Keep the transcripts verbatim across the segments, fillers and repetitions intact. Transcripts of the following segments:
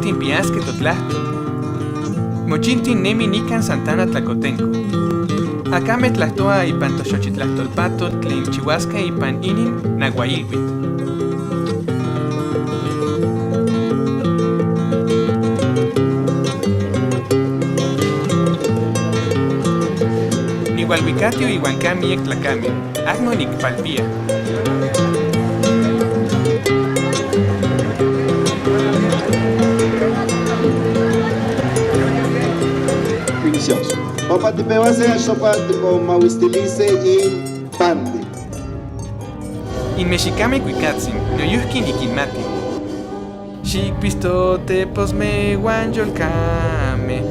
Tin piaske to tlahtol. Mochintin nemi nikan Santana Tlacotenco. Aka me tlahtoa ipan to xochitlahtol pato tlen chihuaske ipan inin nahuailhuitl. Nihualhuikatiu ihuan ka miek tlakame. Ahmo nikpalpia. Iniciamos. Pampa tipehuase, axtopa tikonmahuistilise in pandi. In mexikame kuikatsin, noyuhki nikinmati. Xikpisto teposme huan yolkame.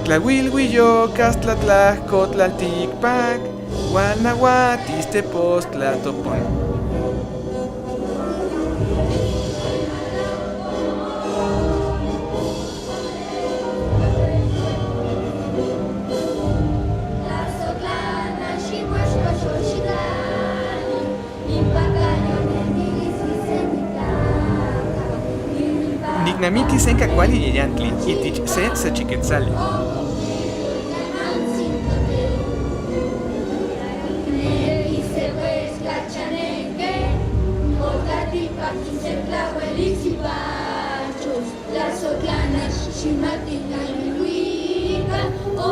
Tlahuilhuiyo kas tlatlahko tlaltikpak. Huan nahuatis tepos tlatopon. Niknamiki se nka kuali yeyantli itich se xochiquetzali.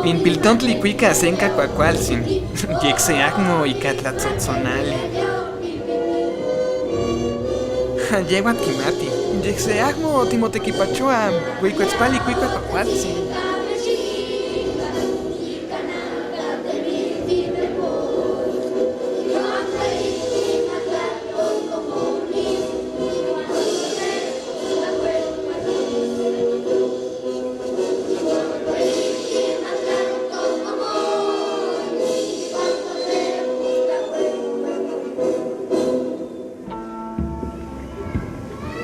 In piltontli kuika se nka kuakualtzin, yek se ahmo ika tlatzotzonali. Yehuan kimati, yek se ahmo timotekipachoa, kuikuetzpali kuika kuakualtzin.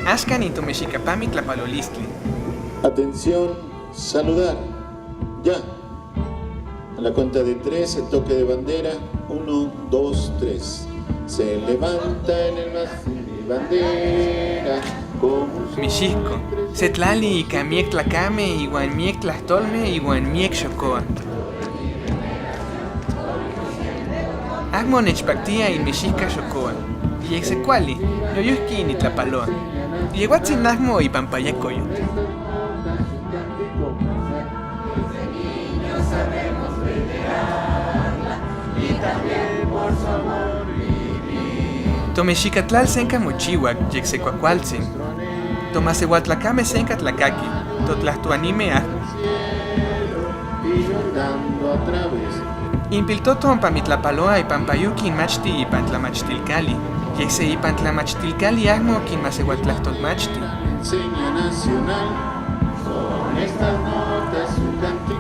Axkan in to mexica pamit tlapalolistli. Atención, saludar. Ya. A la cuenta de tres, el toque de bandera. Uno, dos, tres. Se levanta en el vacío mi bandera. Mexiko, se tlali ika miek tlakame ihuan miek tlahtolme ihuan miek xokoa. Ahmo nechpaktia in mexika xokoa. Yek se kuali, noyuhki nitlapaloa. Yehuatzin ahmo ipan payakoyotl. To mexikatlal se nka mochihuak yek se kuakualtzin. To maseualtlakame se nka tlakaki, to tlahtoanime ahmo. In piltoton pamitlapaloa ipan payuki machti ipan tlamachtilkali, yek se ipan tlamachtilkali ahmo kin maseualtlahtolmachti.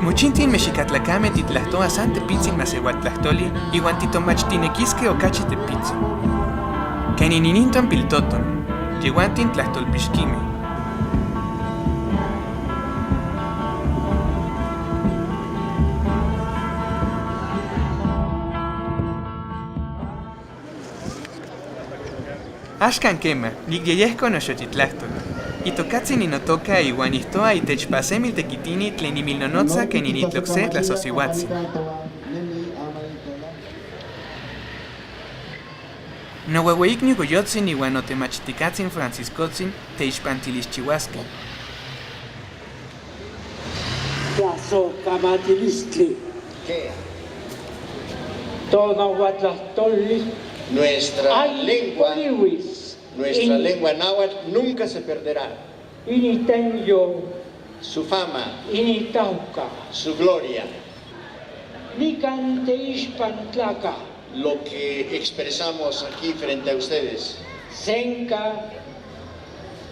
Mochintin mexikatlakame titlahtoa san tepitzin maseualtlahtoli, ihuan titomachtinekiske okachi tepitzin. Ken inininton piltoton, yehuantin tlahtolpixkime. Axkan kema, nikyeyehko noxochitlahtol. Itokatsin ninotoka ihuan nihtoa itech pasemil tekitini tlen nimilnonotsa ken ninitlok se tlasosiuatsin. Nohuehueikniu Goyotsin ihuan notemachtikatsin Franciscotsin teixpantilischihuaske. Tlasohkamatilistli. ¿Qué? Tonahuatlahtoli. Nuestra lengua, nuestra lengua náhuatl nunca se perderá. Initanyo. Su fama. Initauka. Su gloria. Nikan teixpan tlaka. Lo que expresamos aquí frente a ustedes. Se nka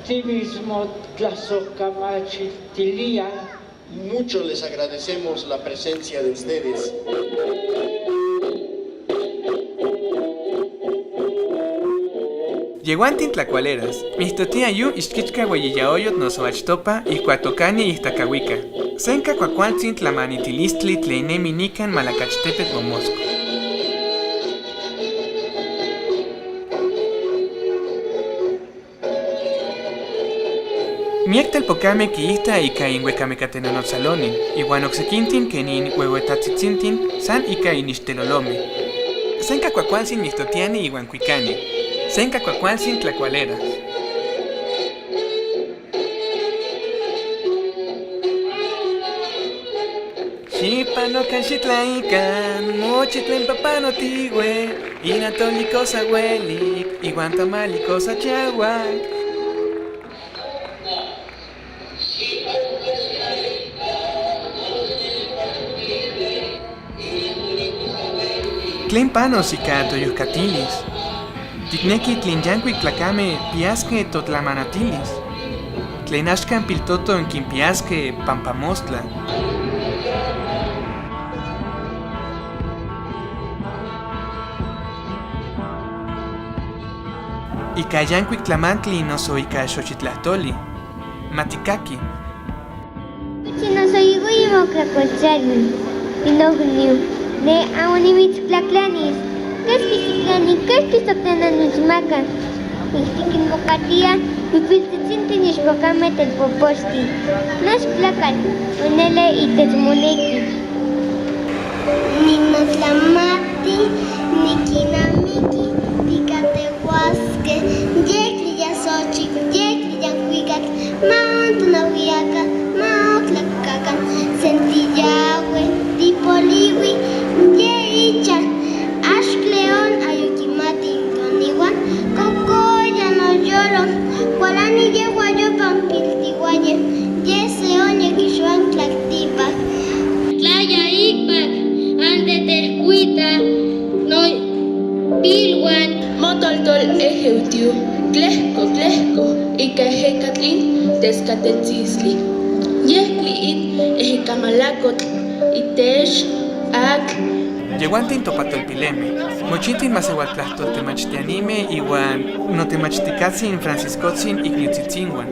ti mismo tlasohkamachiltilia. Mucho les agradecemos la presencia de ustedes. Yehuantin tlakualeras, mihtotia yu ichkichka hueyi yaoyotl noso achtopa ijkuak tokani ijtakauika. Se nka kuakualtzin tlamanitilistli tlen nemi nikan Malakachtepetl Momosko. Miek telpokame ki-ita ika in huekamekate nonotsaloni, iwan oksekintin ken in huehuetatsitsintin san ika in ixtelolome. Senka kuakualsin mihtotiani iwan kuikani. Senka kuakualsin tlakualeras. Xipanokan xitlaika, mochi tlen papanotihue, inatolikosa huelik, iwan tamalikos chiauak. Tlen panos ika toyuakatilis? Tikneki tlen yankuik tlakame piaske totlamanatilis, tlen axka piltoton kin piaske pampa mostla. Ika yankuik tlamantli noso ika xochitlahtoli. Matikaki. Kuchi noso iguiyi moklakolchani, pinokniu, ne amo nimitstlaklanis. Keski titlani, keski soknana nishmaka. Niktikin mokatia, pipiltsitsintin ixpokame telpopochtin. Nosh tlakatl, onele itech moneki. Ninotlamati, nikinamiki, tika tehuaske, yekli ya Xochitl, yekli ya Huikatl, ma ontonahuiakan, ma oklakakan, sentiyahui, tipolihui, ye icha, axk león ayu kimati tonihuan, kokoya noyolo, kualani yehuan yopampiltihuaya, ye se onya kixuan tlaktipa. Tlaya ikpak, ante tehkuita, no pilhuan. Motoltol ehe utiu, klehko, klehko, ika ehe katlin teskatetzistli. Yehkli it ehe kamalakotl, itesh, atl. Yehuantin topatolpileme, mochintin masewaltlajtoltemachtianime ihuan notemachtikatsin Franciscotzin ikniutsitsinhuan.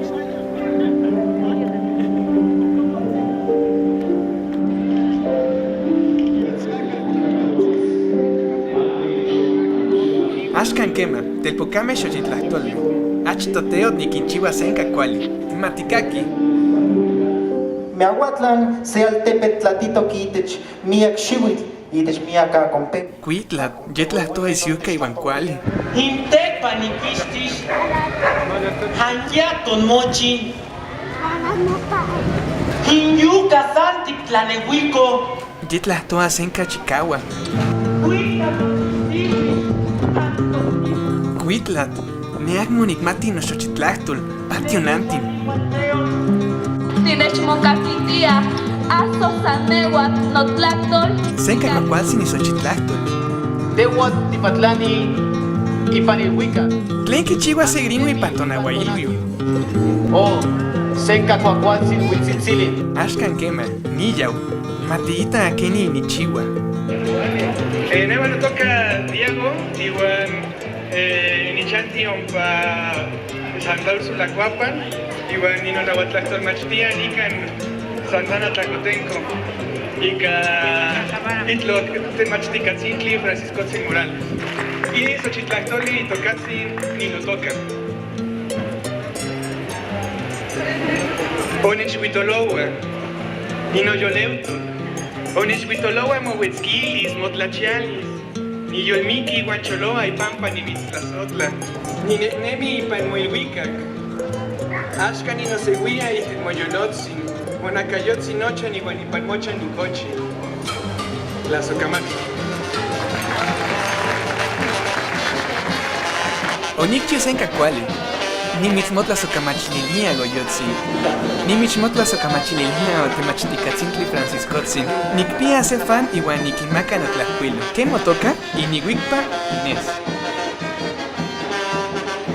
Axkan kema, telpokame xochitlahtolme. Achto teot nikinchihua senka kuali. Matikaki. Meahuatlan se altepetl tlatitoki itech miak xiuitl, itech miak akompe. Kuitlat, yetla tua isiuhka ihuan kuali. Hintekpa nikistis, hanyaton mochi. Hinyuka santik tlanehuiko. Yetla tua senka chikauak. Kuitlat, me akmo nikmati noxochitlahtol, pationantin. Tinechmokakiltia, aso san nehuatl notlahtol. Senka kuakualsin ixochitlahtol. Tehuatl tipatlani ipan ilhuikat. Tlen kichihua se gringo ipan tonahuailhuiu. O, senka kuakualsin huitzitsilin. Axkan kema, niyau, matiita keni nichihua. Eh, nehua notoka Diego, ihuan Eh, nichanti ompa Santa Úrsula kuapan, ihuan ninonahuatlahtolmachtia nikan Santa Ana Tlacotenco, ika itlok temachtikatsintle Franciscotzin Morales. Ixochitlahtoli itokatsin ninotoka. Onechhuitolohua, ninoyoleutok, onechhuitolohua mohuetzkilis, motlachialis. Niyolmiki huan cholohua ipampa nimitztlasojtla. Ninehnemi ipan moilhuikak. Axka ninosehuia ijtik moyolotsin, monakayotsin nochan ihuan ipan mochan nikochi. Tlasokamatl. Onikchiu senka kuali. Nimitzmotlasokamachililia, Goyotsin. Nimitzmotlasokamachililia, temachtikatsintle Franciscotzin. Nikpia se fan ihuan nikinmaka notlajkuilol. Ken motoka? Inihuikpa, Inés.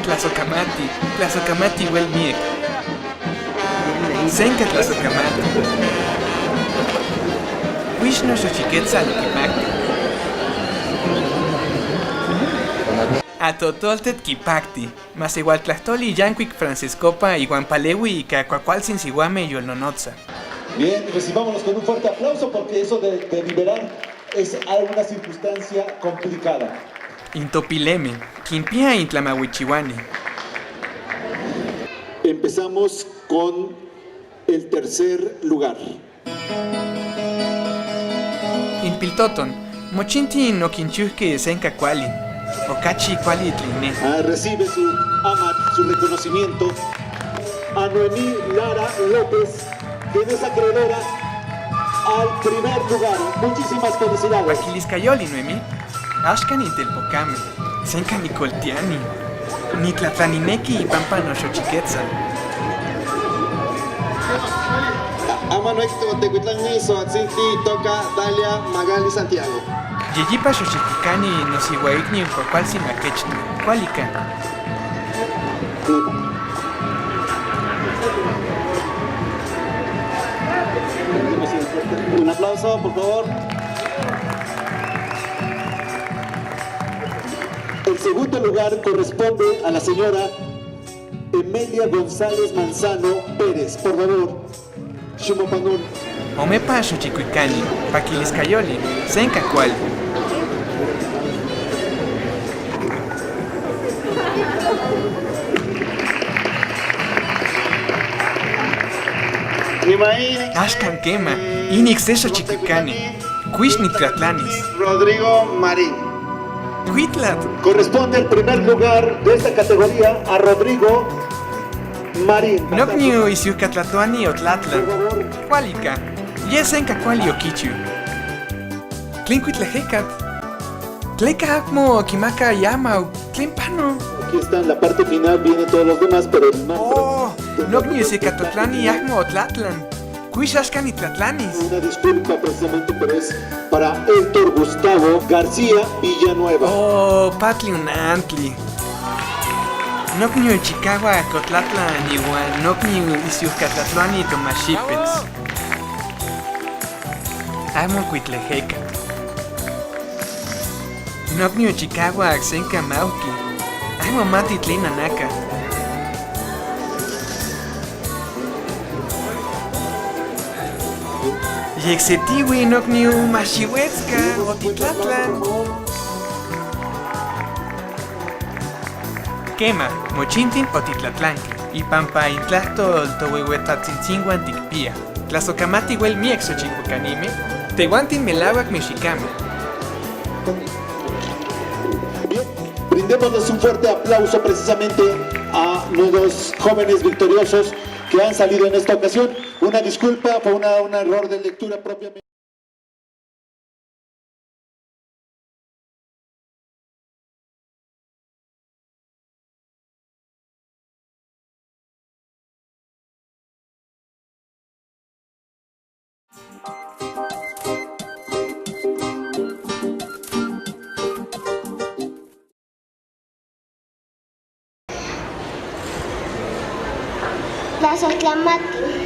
Tlasokamati, tlasokamati huel miek. Senka tlasokamati. Huix noxochiketsa nikipakti. Atotoltet kipakti. Masewaltlahtoli yankuik Franciscopa ihuan palehui ika kuakualsin sihuame yolnonotsa. Bien, recibámoslos con un fuerte aplauso porque eso de, de liberar es alguna circunstancia complicada. Intopileme, kinpia intlamahuichihuani. Empezamos con el tercer lugar. In piltoton, mochintin okinchujke senka kuali, o kachi kuali tline. Ah, recibe su amat, su reconocimiento a Noemí Lara López, quien es acreedora al primer lugar. Muchísimas felicidades. Pakilis ka yoli, Noemí. Axka nitelpokame. Senka nikoltiani. Nitlatlani neki pampa noxochiketsa. Ama no éxito, Tecuitlán Niso, Atzinti, toca Dalia Magali Santiago. Yeyipa xochikikani nosiuaikniu kuakualsi makech. Kualika. Un aplauso, por favor. El segundo lugar corresponde a la señora Emelia González Manzano Pérez, por favor. Xumopanol. Omepa xochikuikani, pakilis ka yoli, senka kuali. Axka kema, inik se xochikuikani. Kuish nitlatlanis. Rodrigo Marín. Kuitlat. Corresponde el primer lugar de esta categoría a Rodrigo Marín. Nokniu isiukatlatuani otlatlan. Kualika. Ye senka kuali okichiu. Tlen kuitlejekat. Tleka akmo kimaka yamau, tlen pano. Aquí está en la parte final, vienen todos los demás, pero el nombre. Oh, nokniu isiukatlatuani akmo otlatlan. Kuish axka nitlatlanis. Una disculpa precisamente, pero es para Héctor Gustavo García Villanueva. Oh, patli unantli. Nokniu chikahuak otlatlan nihuan nokniu isiukatlatuani Tomás Shipes. Akmo kuitlejekat. Nokniu chikahuak senka mauki. Akmo mati tlen nanaka. Yeksetihui nokniu mashiuetska otitlatlan. Kema, mochintin otitlatlanki. Ipampa intlajtol tohuehuetatzintzin huan tikpia. Tlasokamati huel miek xochikuikanime, tehuantin melahuak mexikame. Bien, brindémosles un fuerte aplauso precisamente a nuestros jóvenes victoriosos que han salido en esta ocasión. Una disculpa, fue una, un error de lectura propiamente. Tlasohtlamati.